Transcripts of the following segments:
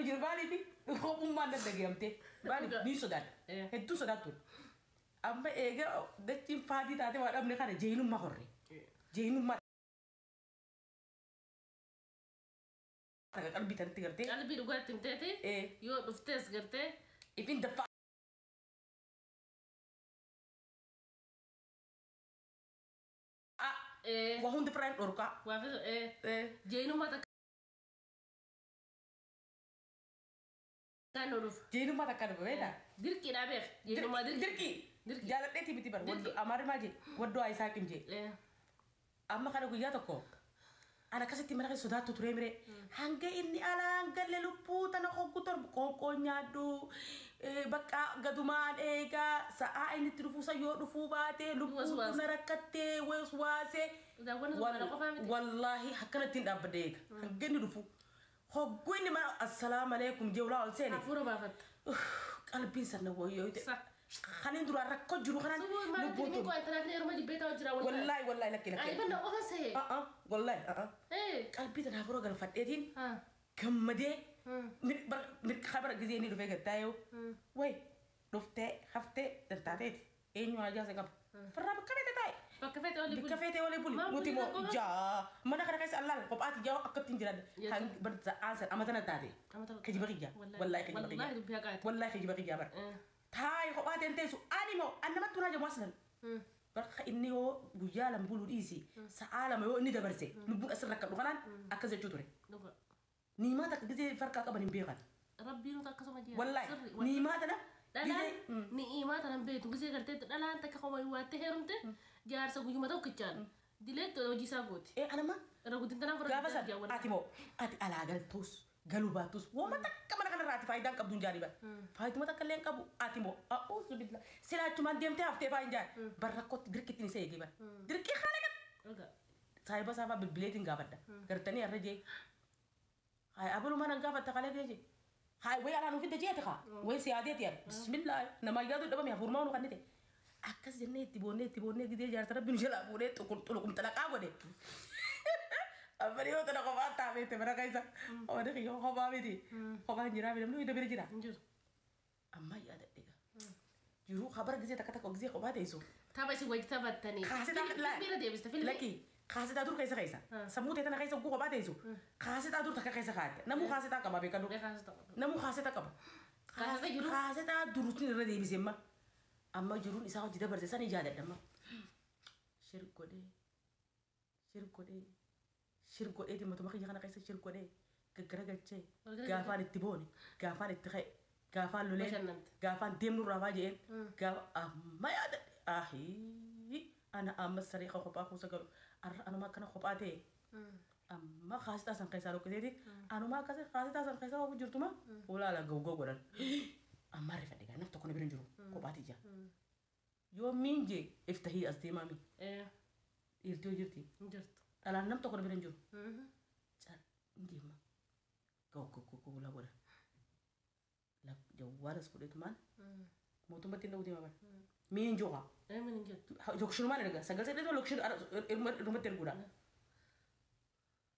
jiru maaliif kophummaan daddageemte maaliif ni sodaadha. Hedduu sodaattu. Amma eega dachiin faadii taate waa dhabne kana jeenummaa horre. Jeenummaa takka qalbii tanatti gartee. Qalbii dhugaatti himteeti. Yoo dhuftees gartee. Ifin daffaa. Waa hundi firaan dhorkaa. Waa fi jeenummaa takka. Kan dhufu. Jeenummaa takka dhufu beektaa? Dirqiidhaa beek. Jeenummaa dirqii. Dirqii. Jaaladheeti miti bar. Amaarri maal jedhe? Waddoo Ayisaaqim jedhe. Amma kana guyyaa tokko ana akkasitti mana keessa sodaattu ture mire hanga inni alaan galle lubbuu tana hoggu torba qoonqoo nyaadhu bakka gadumaan eegaa sa'aa inni itti dhufuu san yoo dhufuu baate lubbuu na rakkattee waswaasee wallaahi akkanatti hin dhaabbadde eega hanga inni dhufu hoggu inni mana assalaamu alaikum jee ulaa ol seene Hafuura baafatta. Qalbiin sana wayyoo ta'e. Kanin duraan rakkoo jiru kanaan lubbuun tun. Wallaahi wallaahi lakki lakki. Wallaahi qalbii tana hafuura galfadheetiin gammadee mirqaa gisee inni dhufee gattaayoo wayi dhuftee haftee dantaateeti eenyu haajaa isa qaba. Firraa bakka feete taa'e. Bakka feete olii buli. Bakka feete olii buli. Nuti immoo jaa mana kana keessa allaal kophaati jaa akkatti hin jiran. Kan sa'aan san amma tana taate. Kijiba kiyya. Wallaahi kijiba kiyya. Wallaahi kijiba kiyya bara. Taa'e kophaa ta'een teessu ani moo an namatti tunaa jamu aslan. Bakka inni yoo guyyaa lama buluu dhiisi sa'aa lama yoo inni dabarse lubbuun asirra akka dhufanaan akkas jechuu ture. Niimaa takka gisee farqaa qaban hin beekan. Rabbiin akkasuma jira. Wallaahi niimaa tana. Dhalaan niimaa tana hin beektu gisee gartee dhalaan takka qoma waattee heerumte jaarsa guyyuma tokkichaan dileetti hojii isaa gooti. Anama. Irra guddin tanaaf Gaafa san ati moo ati alaa galtuus galuu baattus wooma takka mana kanarraa ati faayidaan qabdu hin jaani bara. Faayiduma takka illee hin qabu ati moo a'uuzu billah silaachumaan deemtee haftee faa hin jaani. Bar rakkootti dirqitti ni seegee bara. Dirqii haala qaba. Saayiba saafaa bilbileetiin gaafadha. Gartanii har'a jee. Hayi abaluu mana gaafatta kalee jee. Hayi wayi alaa nuuf hidda jeeti kaa. Wayi siyaadeeti yaada. Bismillah namaa yaadu dhabame hafuurmaa nu kannite. Akkas jennee itti boonnee itti boonnee gidee jaarsa rabbi nu jalaa fuudhee xuluqum xalaqaa godhe. Amma dhiyoo tana kophaa taabeette bara keessa. Wani kiyya kophaa miti. Kophaa hin jiraa namni hunda bira jira. Amma yaadadhe egaa. Jiruu habara gisee takka takka gisee kophaa teessu. Tapha isin wajji taphattanii. Kaasetaa Bira deebiste filmi. Lakki kaasetaa dur keessa keessa. Sammuu ta'e tana keessa kophaa teessu. Kaasetaa dur takka keessa kaa'atte. Namuu kaasetaa qaba beekadhu. Namuu kaasetaa qaba. Kaasetaa jiru. Kaasetaa duruutiin irra deebise amma. Amma jiruun isaa hojii dabarse san yaadadha amma. Shir godhee shir godhee shir godhee matuma kiyya kana keessa shir godhee gaggaragalchee gaafaan itti boone gaafaan itti ka'e gaafaan lolee gaafaan deemnu raafaa jeen gaafa amma yaadadhe ahii ana amma saree kophaa kuusa galu arra anuma akkana kophaa ta'e amma kaasitaa san keessaa dhokkateeti anuma akkasi kaasitaa san keessaa ofu jirtuma olaala gawgoo godhan amma rifadhe gaa naf tokko na bira hin jiru kophaati ija yoo miin jee iftahii as deemaa mi dhiirtii yoo jirti Jirtu. Dhalaan nam tokko na bira hin jiru. Cal hin deema. Gaw gaw gaw gaw laa godha. Jawwaalas fudhetumaan mootummatti hin dha'u deema bara. Miin hin jiru. Miin hin jirtu. Lokshinumaan erga sagal saddeetuma lokshin irrumatti erguudha.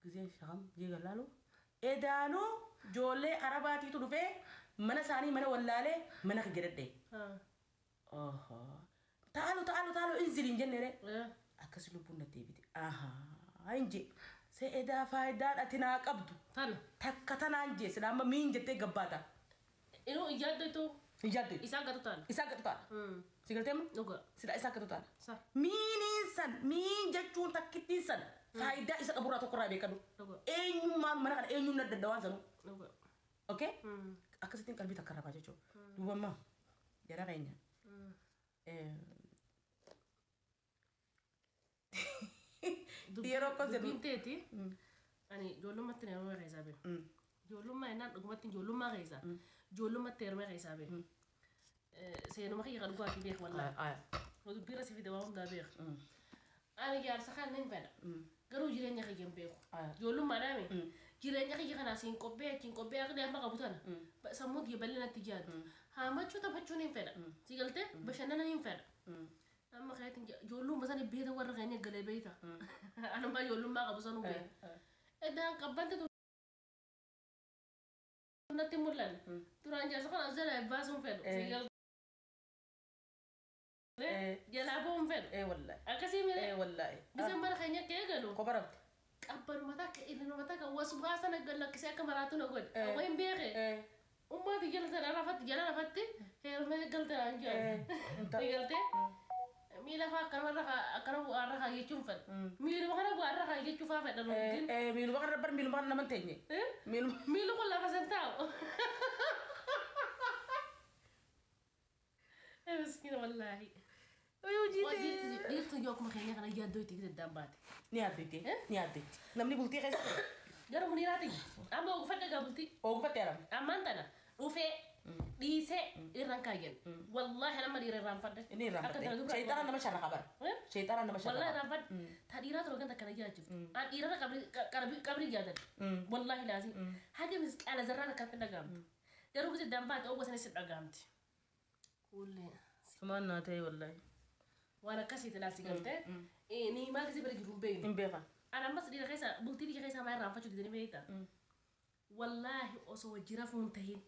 Giseen shakam jee gallaalu. Edaanuu ijoollee arabaatiitu dhufee mana isaanii mana wallaalee mana gedhadhe. Taalu taalu taalu inziliin jennee akkas lubbuun natti deebite. Ahaa hin jee. Se'edaa faayidaan ati naa qabdu. Tana. Takka tanaan jee sila amma miin jettee gabbaata. Inuu ijaaddeetu. Ijaaddeetu. Isaan gatu taana. Isaan gatu taana. Si galtee amma? Dhuga. Sila isaan gatu taana. Sa. Miiniin san miin jechuun takkittiin san faayidaa isa qaburraa tokkorraa beekadhu. Dhuga. Eenyummaan mana kana eenyuun adda adda waan sanuu. Dhuga. Okay? Akkasittiin qalbii takka rabaa jechuudha. Duuba ammaa jara keenya. Yeroo akkas jedhu. Dubbiin teeti. Ani ijoollummaatti na heerumee keessaa beeku. Ijoollummaa jennaan dhugumatti ijoollummaa keessaa. Ijoollummaatti heerumee keessaa beeku. Seenuma kiyya kan dhugaatii beeku wallaahi. Dubbii irra si fide waa hundaa beeku. Ani jaarsa kan hin fedha. Garuu jireenya kiyya hin beeku. Ijoollummaadhaami. Jireenya kiyya kana siin qophee achiin qophee aqli amma qabu tana. Sammuu kiyya bal'inatti jaaddu. Haamachuu taphachuun hin fedha. Si galtee bashannana hin fedha. Amma kayatin ijoollummaa sana beeta warra keenya galee beeta. Anuma ijoollummaa qabu sanuu beeta. Eddaan qabbante Natti mul'anne. Duraan jaarsa kana jala baasuun fedhu. Jalaa bu'uun fedhu. Wallahi. Akkasii mire. Wallahi. Bisaan mana keenya akka eegalu. Kopha rabdi. Qabbanuma takka ilma takka waswaa sana lakkisee akka maraatu na godhe. Awwa hin beeke. Ummaati jala sana rafatti jala rafatti heerumee galte naan jedhu. Galtee miila faa akkanuma akkana bu'aarra kaayyachuun fedha. Miiluma kana bu'aarra kaayyachuu faa fedha nuti. Miiluma kana bar miiluma kana nama hin teenye. Miilli kun lafa san taa'u. Miskiina wallaahi. Dhiirtu yoo akkuma keenya kana yaaddoo itti giddaan baate. Ni yaaddeetti. Ni yaaddeetti. Namni bultii keessa. Gara muniiraati. Amma oogufadha gaa bultii. Oogufadhe jedhama. Ammaan tana dhufee dhiisee irraan kaayyan. Wallaahi nama dhiira irraanfadhe. Inni irraanfadhe. Sheexaana nama sharra qaban. Sheexaana nama sharra Wallaahi irraanfadhe. Ta dhiiraa ture kan takkana jaajiftu. An dhiirarra qabrii jaadadhe. Wallaahi laazim. Haga misqaala zarraan akkatti dhagahamtu. Garuu gisa dambaate oogwa sanis dhagahamti. Kuullee. Sumaan naa ta'e wallaahi. Waan akkasiiti laafsi galtee. Ni maa gisa bira jiru hin beeknu. Hin beekan. An ammas dhiira keessa bultii biyya keessaa maa irraanfachuu didanii beektaa? Wallaahi osoo wajji rafuun tahin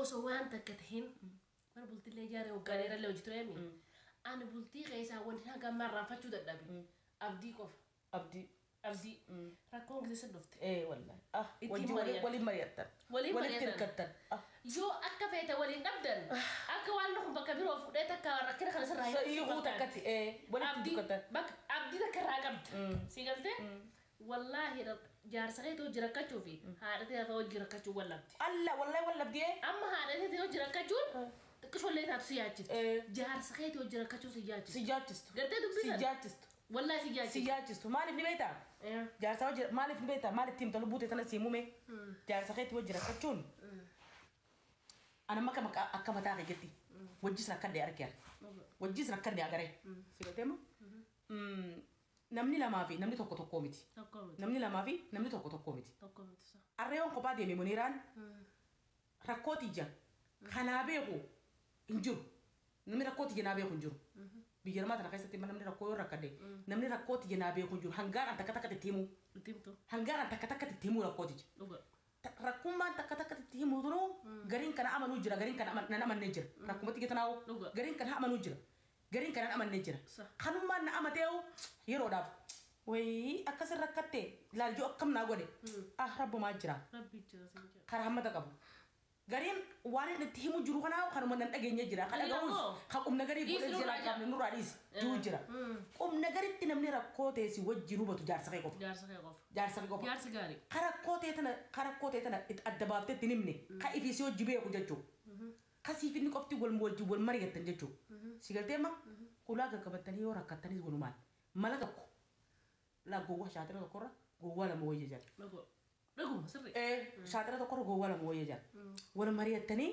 osoo waan takka tahin bara bultiillee ijaaree waggaa dheerallee hojii tureemi. Ani bultii keessaa wanti hanga ammaa irraanfachuu dadhabe abdii qofa. Abdii. Abdii. Rakkoon keessa dhufte. Wallaahi. Ah wajji waliin mari'attan. Walitti hirkattan. Yoo akka feete waliin dhabdan akka waan kun bakka biroo fuudhee takka rakkina kana sirraa hiikuu takkatti walitti hirkattan. Bakka abdii takka irraa qabda. Si galtee? Wallaahi jaarsa keetii hojii rakkachuu fi haadha ta'e hojii rakkachuu wallabdi. Alla wallaahi wallabdi. Amma haadha ta'e hojii rakkachuun xiqqishoollee taatu si yaachifti. Jaarsa keetii hojii rakkachuu si yaachifti. Si yaachistu. Gartee dubbisan. Si yaachistu. Wallaahi si yaachistu. Si yaachistu. Maaliif ni beektaa? Jaarsa hojii maaliif ni beektaa? Maaliif himta lubbuu ta'e tana si mume? Jaarsa keetii hojii rakkachuun. Ana maka akka mataa keetti wajjis rakkadde argee wajjis rakkadde agaree. Si galtee moo? Namni lamaa fi namni tokko tokko miti. Namni lamaa fi namni tokko tokko miti. Arreeyoon kophaa deeme Muniiraan rakkoo tiyya kanaa beeku hin jiru. Namni rakkoo tiyya naa beeku hin jiru. Biyya namaa tana keessatti namni rakkoo yoo rakkadde namni rakkoo tiyya naa beeku hin jiru. Hangaan an takka takka itti himu. Hangaan an takka takka itti himu rakkoo tiyya. Rakkummaan takka takka itti himu tunuu gariin kana amanuu jira gariin kana nan amannee jira. Rakkuma tiyya tanaa'u gariin kana amanuu jira. Gariin kanaan amannee jira. Kanummaan na amateewu yeroodhaaf wayii akkasin rakkatte laaljoo akkam naa godhe ah rabbumaa jira. Karaa hammata qabu. Gariin waan inni itti himu jiru kanaa kanuma nan dhageenye jira. Kan dhaga'uus kan qubna garii godhee jira qabne nurraa dhiisi jiru jira. Qubna garitti namni rakkoo ta'e si wajjin hubatu jaarsa kee qofa. Jaarsa kee qofa. Jaarsi gaarii. Karakkoo ta'e tana adda baaftee itti himne kan ifii si wajji beeku jechuudha. Kasiif inni qofti wal wajjin wal mari'attan jechuudha. Si galtee ma hulaa gaggabattanii yoo rakkattanis walumaan mala tokko laa gowwaa shaatira tokkorra gowwaa lama wayya jira. Dhuguma sirrii. Shaatira tokkorra gowwaa lama wayya jira. Wal mari'attanii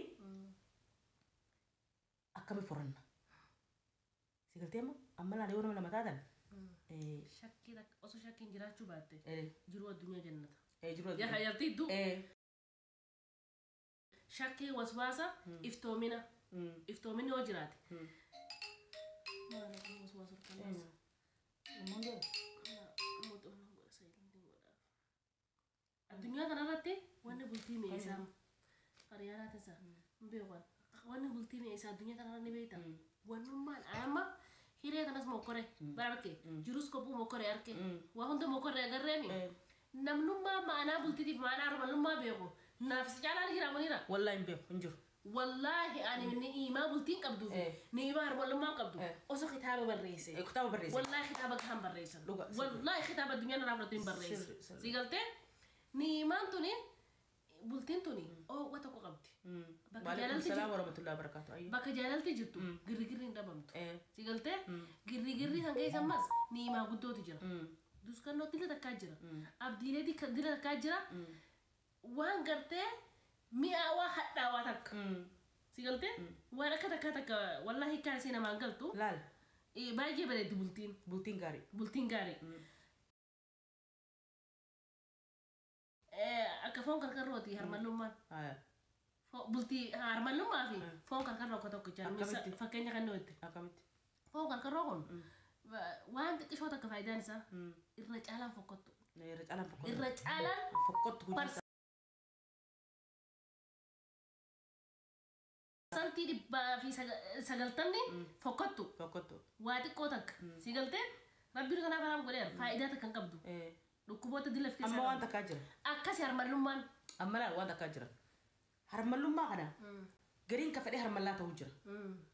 akkami furanna. Si galtee ma amma laala yoo nama lama taatan. Shakkii osoo shakkiin jiraachuu baatte jiruu addunyaa jannata. Jiruu addunyaa. Yaa yartii iddoo. Shakkii waswaasa iftoomina. Iftoomina yoo jiraate. Addunyaa kanarratti wanni bultii mi'eessaa hariyaanaa tasaa hin beekan. Wanni bultii mi'eessaa addunyaa kanarra ni beekta. Wannummaan amma hiree kanas mokkore bara arke jirus kophuu mokkore arke waa hunda mokkore agarreemi. Namnummaa ma'anaa bultiitiif ma'anaa armannummaa beeku. Naaf si caalaan jira Muniira. Wallaahi hin beeku hin jiru. Wallaahi ani ni'imaa bultiin qabduuf ni'imaa harmallummaa qabdu osoo kitaaba barreesse. Kitaaba barreesse. Wallaahi kitaaba gahaan barreessan. Wallaahi kitaaba addunyaa irraa fudhatu hin barreesse. Si galtee ni'imaan tuni bultiin tuni oowwa tokko qabdi. Bakka jaalalti jirtu girrigirri hin dhabamtu. Si galtee girrigirri san keessa ammas ni'imaa guddootu jira. Duskannoo dila takkaa jira. Abdiilee dila takkaa jira. Waan gartee mi'aawaa hadhaawaa takka. Si galtee waan akka takka takka wallaahi hiikkaan isii namaan galtu. Laal. Baay'ee bareeddi bultiin. Bultiin gaarii. Bultiin gaarii. Akka foon karkarrooti harmallummaan. Bultii harmallummaa fi foon karkarroo akka tokko jira. Fakkeenya kan nuti. Akkamitti? Foon karkarroo kun waan xiqqishoo takka faayidaan isaa irra caalaan fokkottu. Irra caalaan fokkottu. Irra caalaan fokkottu. Parsantii 190 fokkattu. Fokkattu. Waa xiqqoo takka. Si galtee rabbiin kanaaf haraam godheera. Faayidaa takka hin qabdu. Dhukkuboota dila of keessaa Amma waan qabdu. takkaa jira. Akkasi harmallummaan. Amma laal waan takkaa jira. Harmallummaa kana gariin ka fedhee harmallaa ta'uu jira.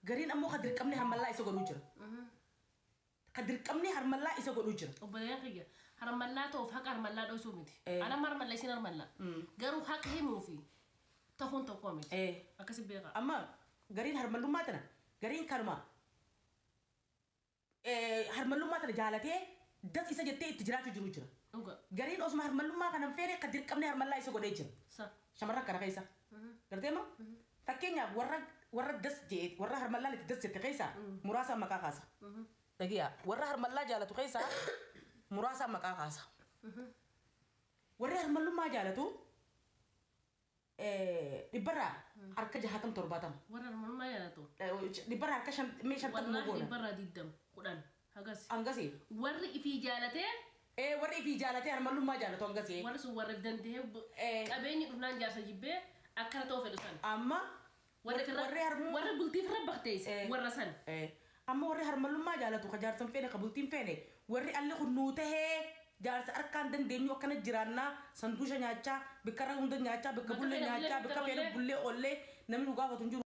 Gariin ammoo ka dirqamni harmallaa isa godhuu jira. Ka dirqamni harmallaa isa godhuu jira. Obboleeyyan kiyya harmallaa ta'uuf haqa harmallaa dhoysuu miti. Anamma harmalla isin harmalla. Garuu haqa himuu fi ta'uun tokko miti. Akkasi beekaa. Amma gariin harmallummaa tana gariin kanuma harmallummaa tana jaalatee das isa jettee itti jiraachuu jiru jira. Dhuga. Gariin osuma harmallummaa kana hin feene ka dirqamni harmallaa isa godhee jira. Sa. Shamarran kana keessa. Gartee moo? Fakkeenyaaf warra das jee warra harmallaan itti das jette keessa muraasa maqaa kaasa. Dhagiyaa warra harmallaa jaalatu keessa muraasa maqaa kaasa. Warri harmallummaa jaalatu dhibbarraa harka 60 70. Warra harmallummaa jaalatu. Dhibbarraa harka 50 Wallaahi goona. dhibbarraa 20 10 hagas. Hangasii. Warri ifii jaalatee. Warri ifii jaalatee harmallummaa jaalatu hangasii. Warri sun warri danda'ee qabeenyi dhufnaan jaarsa jibbee akkana ta'uu fedhu san. Amma Warri warri bultiif irra baktees warra san. Amma warri harmallummaa jaalatu ka jaarsan feene ka bultiin feene warri alli kun nuu tahee jaarsa harkaan dandeenyu akkana jiraannaa sanduusha nyaachaa bikka irra hunda nyaachaa bikka Bakka bullee feene nyaachaa bullee bikka feene bullee bullee oollee namni nu gaafatu hin jiru.